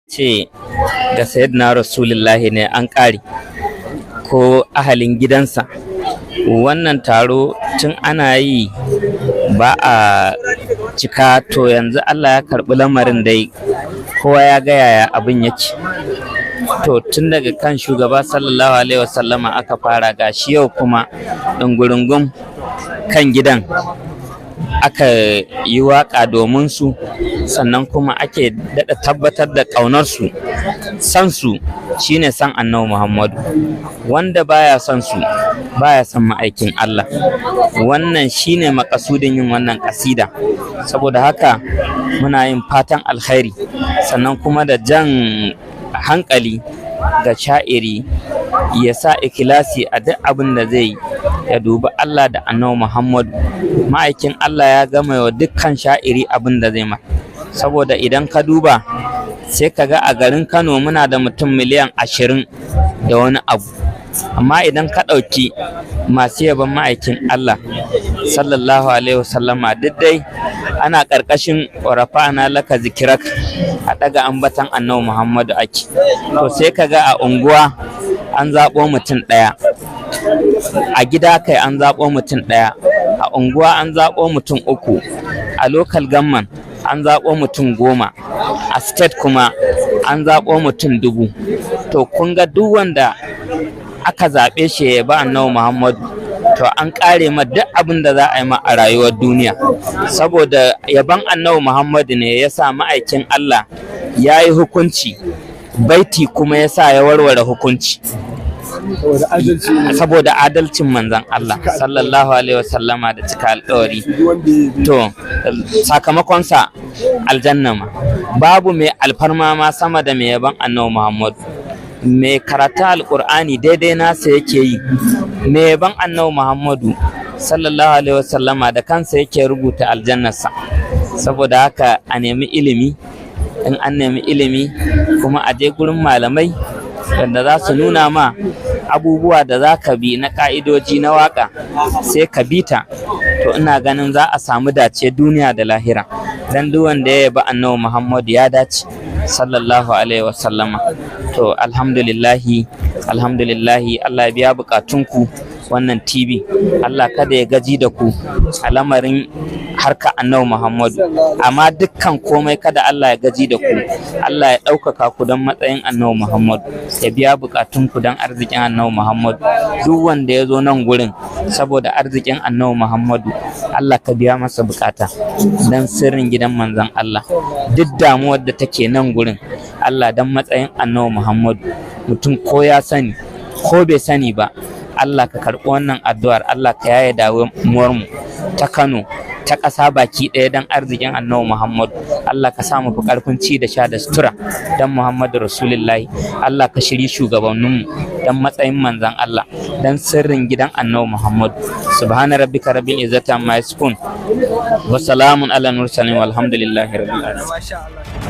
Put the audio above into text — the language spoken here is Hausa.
Ce ga Sayyidina Rasulullahi ne an ƙare ko ahalin gidansa. Wannan taro tun ana yi ba a cika, to yanzu Allah ya karɓi lamarin dai, kowa ya ga yaya abin yake. To tun daga kan shugaba sallallahu alaihi wasallama aka fara, gashi yau kuma ɗungurungun kan gidan aka yi waƙa domin su, sannan kuma ake daɗa tabbatar da ƙaunarsu. San su shine san Annabi Muhammadu. Wanda baya son su baya son ma'aikin Allah. Wannan shine maƙasudin yin wannan ƙasida. Saboda haka muna yin fatan alkhairi, sannan kuma da jan hankali ga sha'iri ya sa ikhlasi a duk abin da zai yi, ya dubi Allah da Annabi Muhammadu. Ma'aikin Allah ya gama wa dukkan sha'iri abin da zai ma. Saboda idan ka duba sai ka ga a garin Kano muna da mutum miliyan 20 da wani abu, amma idan ka ɗauki masu yabon ma'aikin Allah sallallahu alaihi wasallama, duk dai ana ƙarƙashin ورفعنا لك ذكرك, a ɗaga ambatan Annabi Muhammadu ake. To sai ka ga a unguwa an zaɓo mutum ɗaya, a gida kai an zaɓo mutum ɗaya, a unguwa an zaɓo mutum uku, a local government an zaɓo mutum 10, a state kuma an zaɓo mutum 1000. To kun ga duk wanda aka zaɓe shi ya ba Annabi Muhammadu, to an ƙare ma duk abin da za a yi ma a rayuwar duniya. Saboda yaban Annabi Muhammadu ne ya sa ma'aikin Allah ya yi hukunci, baiti kuma ya sa ya warware hukunci. Saboda adalci ne. Saboda adalcin manzon Allah sallallahu alaihi wasallama da cika alƙawari. Duk wanda ya bi. To sakamakonsa aljanna ma. Babu mai alfarma ma sama da mai yaban Annabi Muhammadu. Mai karatu Alƙur'ani daidai nasa yake yi, mai yaban Annabi Muhammadu sallallahu alaihi wasallama da kansa yake rubuta aljannarsa. Saboda haka a nemi ilimi. In an nemi ilimi kuma a je gurin malamai wanda za su nuna ma abubuwa da za ka bi na ƙa'idoji na waƙa, sai ka bi ta. To ina ganin za a samu dace duniya da lahira, dan duk wanda ya yabi Annabi Muhammadu ya dace sallallahu alaihi wasallama. To alhamdulillahi, alhamdulillahi. Allah ya biya bukatunku. Wannan TV, Allah kada ya gaji da ku a lamarin harka Annabi Muhammadu, amma dukkan komai kada Allah ya gaji da ku. Allah ya ɗaukaka ku don matsayin Annabi Muhammadu, ya biya bukatunku don arzikin Annabi Muhammadu. Duk wanda ya zo nan gurin saboda arzikin Annabi Muhammadu, Allah ka biya masa bukata don sirrin gidan manzon Allah. Duk damuwar da take nan gurin, Allah, don matsayin Annabi Muhammadu, mutum ko ya sani ko bai sani ba, Allah ka karɓi wannan addu'ar. Allah ka yaye damuwar mu ta Kano, ta ƙasa baki ɗaya, don arzikin Annabi Muhammadu. Allah ka sa mu fi ƙarfin ci da sha da sutura don Muhammadu Rasulullahi. Allah ka shiri shugabanninmu don matsayin manzon Allah, don sirrin gidan Annabi Muhammadu. سبحان ربك رب العزة عما يصفون وسلام على المرسلين والحمد لله رب العالمين. Masha Allah.